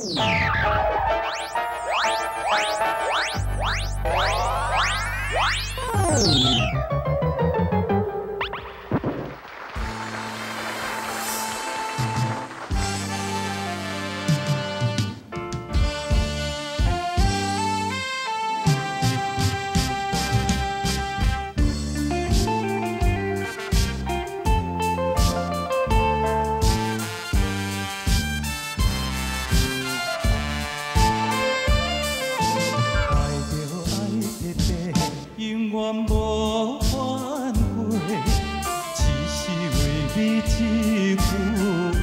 爱着爱彻底，永远无反悔，只是为你这句话。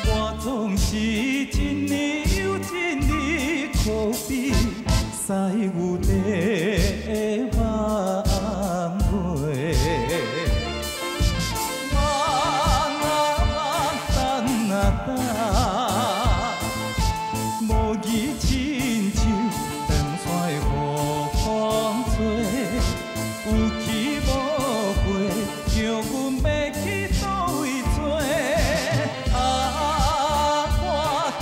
我总是一年又一年可比西牛的梦话。梦啊梦，等啊等。无语亲像长线的雨风吹，有去无回，叫阮欲去佗位找？啊，我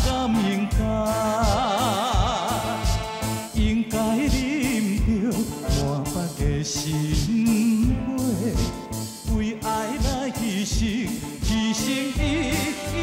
敢应该，应该忍着满腹的心火，为爱来牺牲，牺牲一切。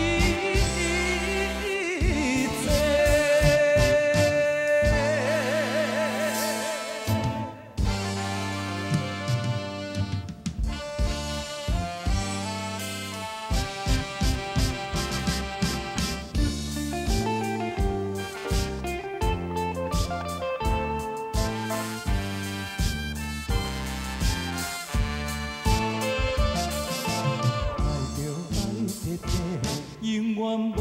爱着爱彻底，永远无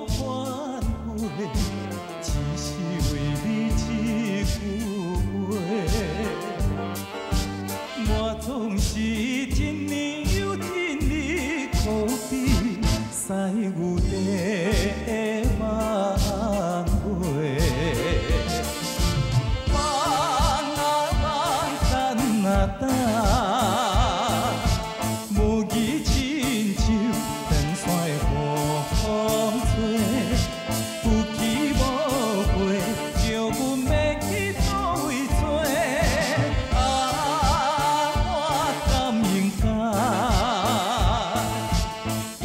反悔，只是为你这句话。我总是一年又一年，可比西牛的梦话。梦啊梦，等啊等。无语亲像长线的雨风吹，有去无回，叫阮欲去佗位找？啊，我敢应该，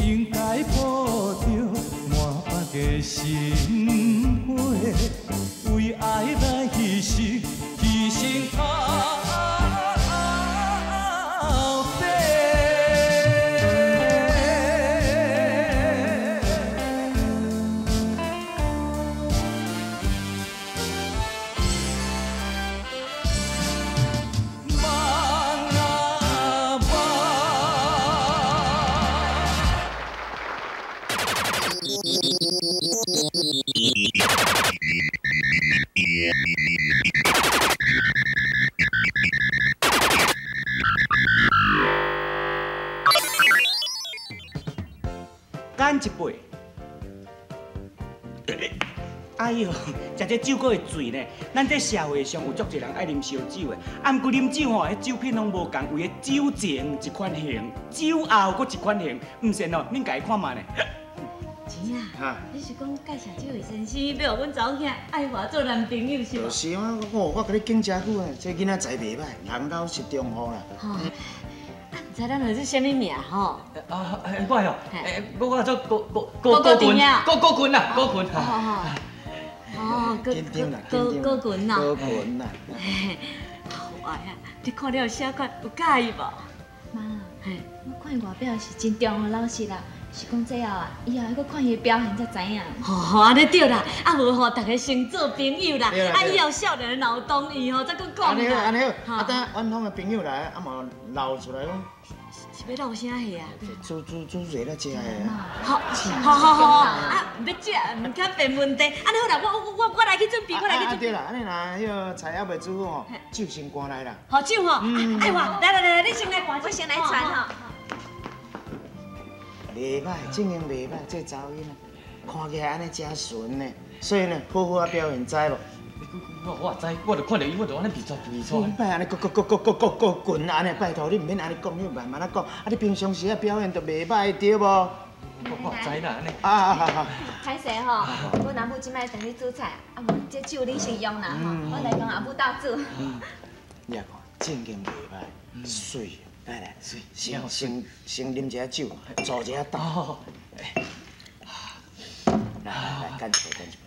应该抱着满腹的心火，为爱来牺牲，牺牲到底。梦啊梦。干一杯。哎哟，食这酒阁会醉呢。咱这社会上有足济人爱啉烧酒的，啊，毋过啉酒吼，彼酒品拢无仝，为个酒前一款型，酒后阁一款型，毋信哦，恁家己看觅呢。钱啊，你是讲介绍这位先生欲予阮查某囝爱华做男朋友是无？就是啊，我共你讲真久啊，这囡仔才袂䆀，人老实忠厚啦。吼，啊，毋知咱儿子啥物名吼？啊，我哦，我叫做郭郭郭郭郭群啊，郭郭群啦，郭群。哦，郭紧张啦，郭紧张郭群啦。郭群啦。好爱啊，你看了写款有佮意无？妈，我看伊外表是真忠厚老实啦，是讲最后啊，以后还阁看伊的表现才知影。吼，按呢对啦，啊无吼，大家先做朋友啦，对啦啊以后少年若有同意吼，再阁讲按呢好，按啦。呢好，啊等远方的朋友来，啊嘛留出来讲，是欲闹啥戏啊？煮煮煮热咧食的啊。好，好好好，啊，欲食毋较变问题。按呢好啦，我来去准备，我来去准备。啊对啦，按呢若彼个菜犹未煮好吼，酒先捾来啦。好酒吼，爱华，来来来来，你先来捾，我先来传吼。袂䆀，正经袂䆀，这查某囡仔看起来按呢真纯呢，所以呢，好好仔表现，知无？我知，我就看著伊，我就按呢鼻错鼻错。莫按呢，郭郭郭郭郭郭群按呢，拜托你毋免按呢讲，你慢慢仔讲。啊，你平常时仔表现就袂䆀，对无？我知啦，按呢。啊啊啊啊！歹势吼，阮阿母这摆转去煮菜，啊无这酒你先用啦吼，我来帮阿母斗煮。你也看，正经袂歹，媠，来来，先先先啉一下酒，做一下胆。来来来，干一杯，干一杯。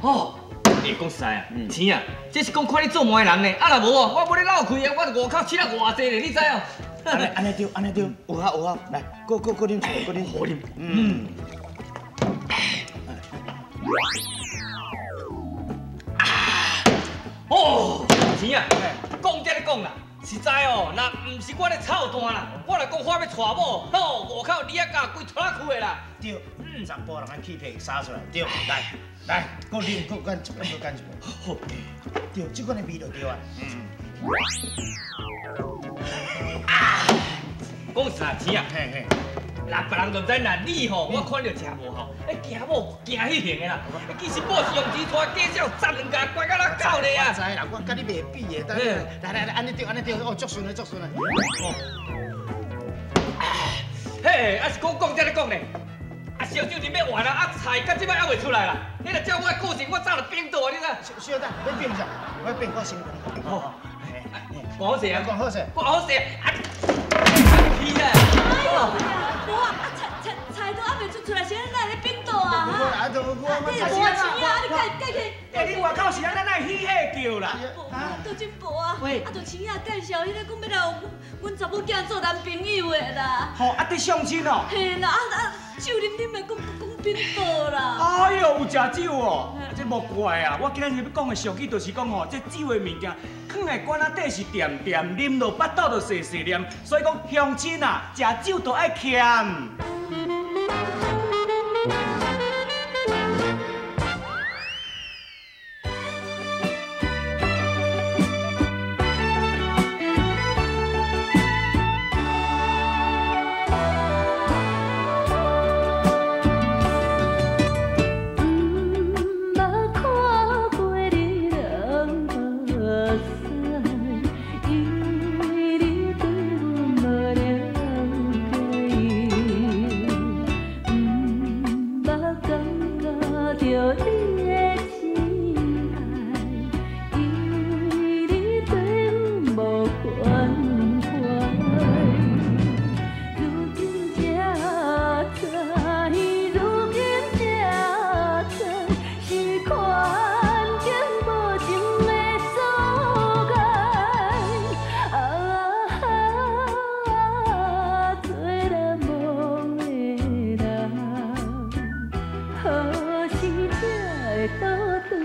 哦，欸，讲实在啊，钱啊，这是讲看你做媒的人呢，啊若无哦，我无咧闹开啊，我就外口试了偌济咧，你知哦？按呢按呢对，按呢对，有效有效，来，阁阁阁啉一杯，阁啉，好啉。嗯。哦，钱啊，讲这咧讲啦，实在哦，若毋是我咧操蛋啦，我若讲我欲娶某，吼，外口你仔咬规拖拉区的啦。对，查埔人的气魄洒出来，对，来来，阁啉，阁干一杯，阁干一杯。好，对，这款的味就对啊。嗯。啊，讲实在钱啊，嘿嘿。那别人就毋知，若你吼，我看你就真无吼，哎，惊某惊彼型的啦。其实某是用钱娶，假使有十两家，乖到咱狗咧啊。我知啦，我佮你袂比的。来来来，按呢对，按呢对，哦，足顺的，足顺的。哦。嘿，啊是讲讲这咧讲咧，啊烧酒啉欲完啦，啊菜到这摆犹未出来啦。你若照我的个性，我早就变倒啊，你知？小等，欲变啥？欲变我先讲。好。讲好势啊！讲好势。讲好势啊！去啦！无啊，啊菜菜菜都还袂出出来，是咱哪会咧变倒啊？无啊，都无啊，你无钱啊，你改改去。欸，恁外口是按怎会喜火叫啦？无啊，杜金宝啊，啊，就钱仔介绍彼个讲欲来予阮查某囝做男朋友的啦。吼，啊，伫相亲哦。嘿啦，啊啊，酒啉啉的，讲讲变倒啦。哎哟，有食酒哦，这无怪啊！我今日欲讲的俗语就是讲吼，这酒的物件，囥在罐仔底是恬恬，啉落腹肚就细细念。所以讲乡亲啊，食酒都爱俭。何时才会倒转？